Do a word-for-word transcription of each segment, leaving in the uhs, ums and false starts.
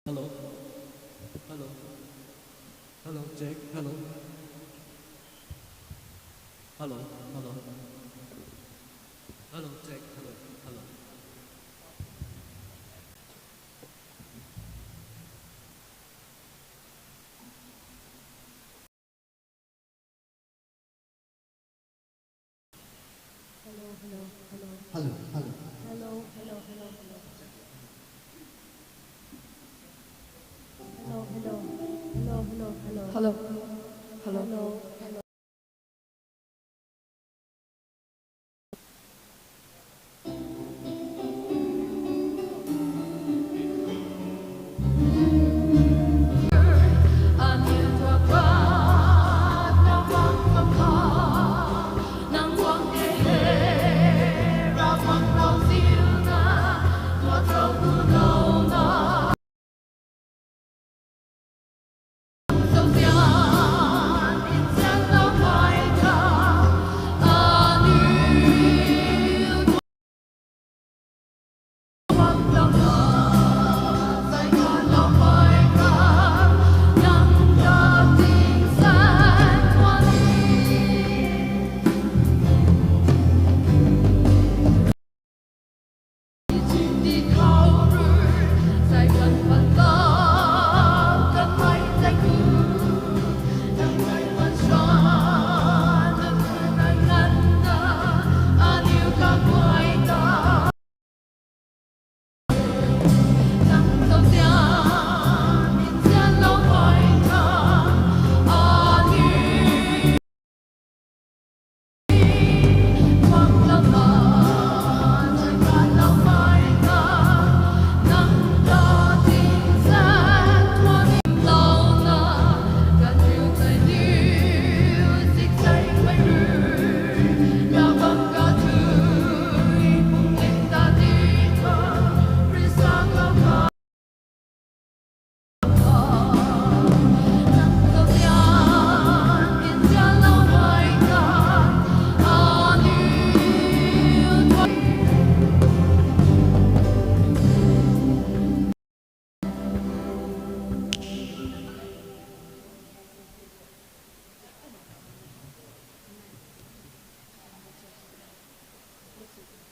Hello. Hello. Hello, check. Hello. Hello. Hello. Hello, check. Hello. Hello. Hello, hello, hello. Hello, hello. Hello, hello, hello, hello. Hello, hello. Hello, hello, hello. Hello. Hello, hello.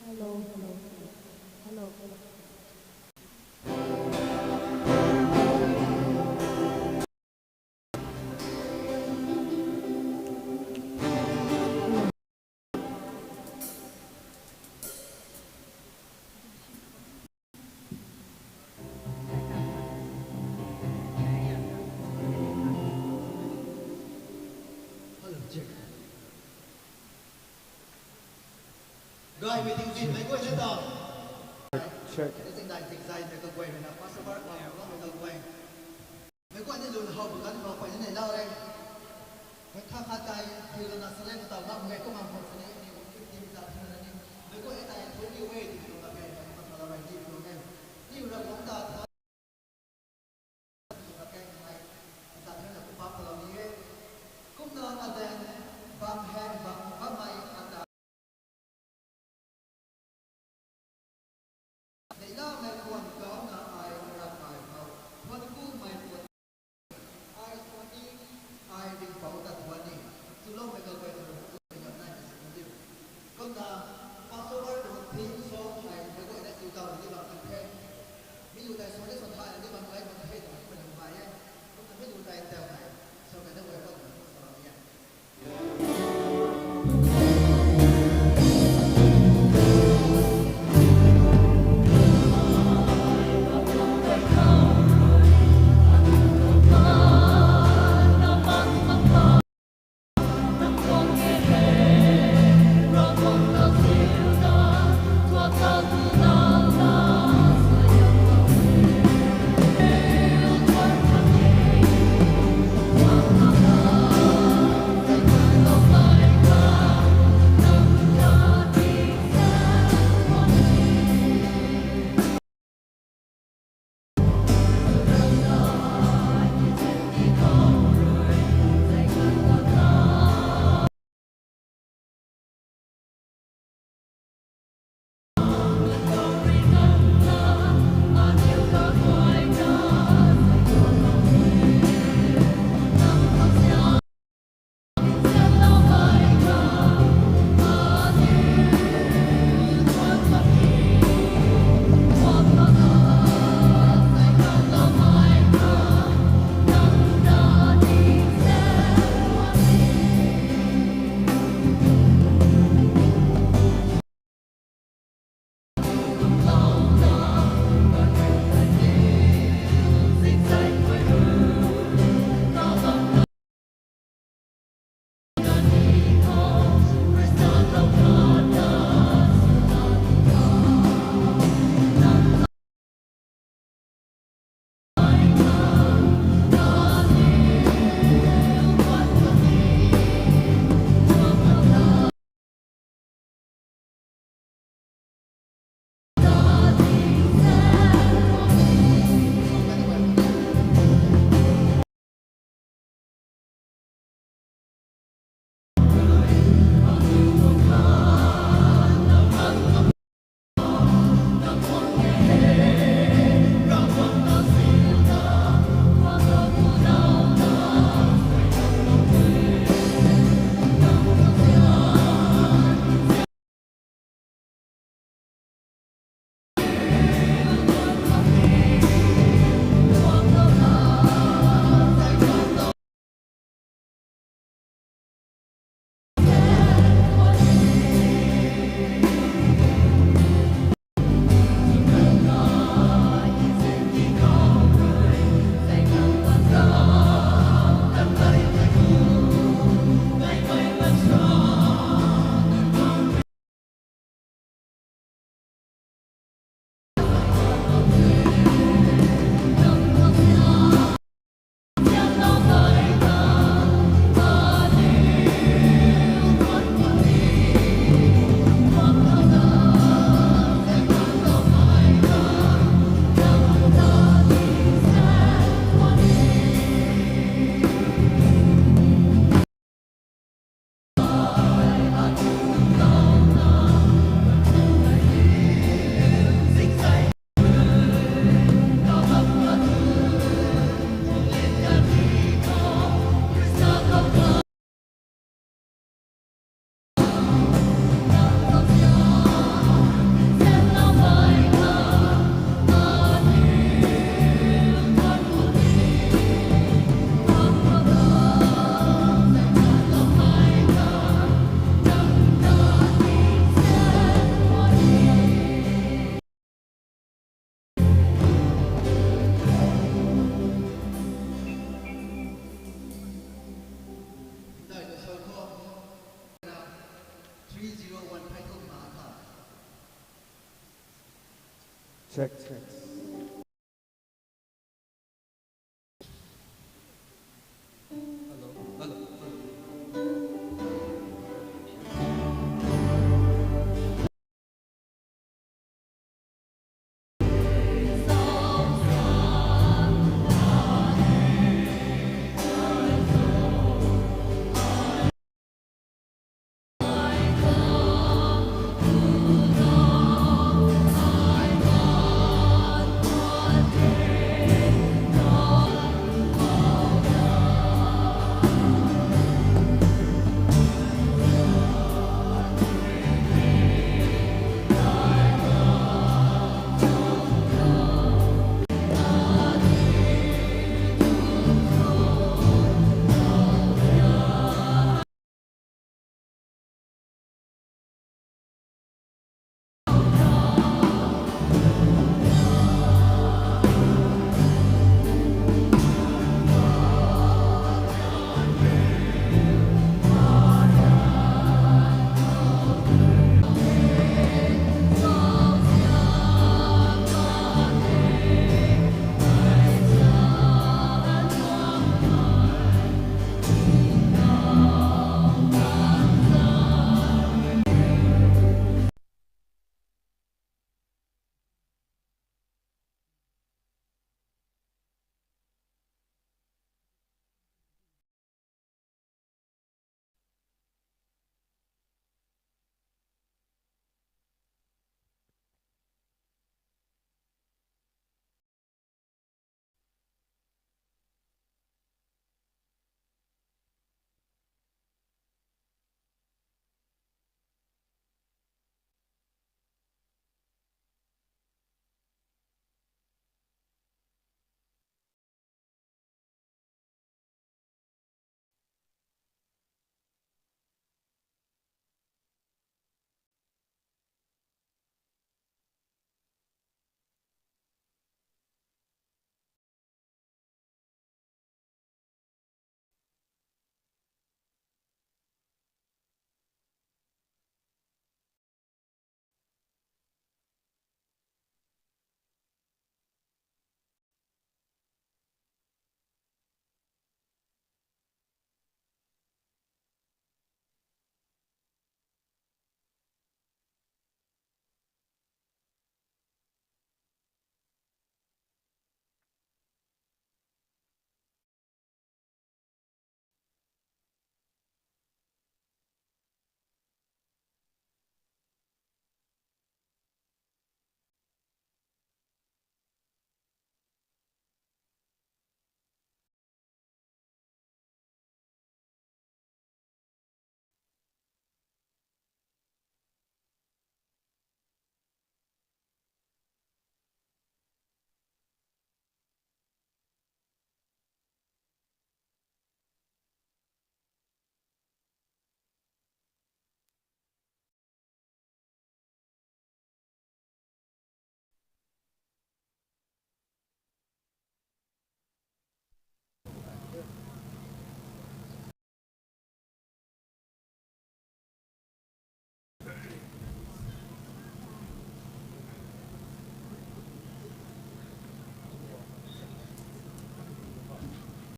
Hello, hello, hello. Hello, hello. Hello, check. Guy meeting din mei guay na ta. Check. Zingdai zingzai mei kaguay mei na Passover guay, mei kaguay. Mei guay ni lun how bu kan how pay ni nei lau re. Mei kha kha tai, thiu lana sa le, mei tau mak mei kumna how sa ni, ni fifteen ta thun na ni. Mei guay tai thun ni we, ti thiu la ke, mei kumna thala rai ni thiu ke. Ni u ra guang ta, Kumna Passover tuang theme song hei meic guayna tiw taw ni bam kan the. Mi lu tei swan ni swan thay ni bam kai bam the twna kumna nai e. Kumna mi lu tei tau hei swan kai na guay bam na kumna sa bam ni e. Check, check, check.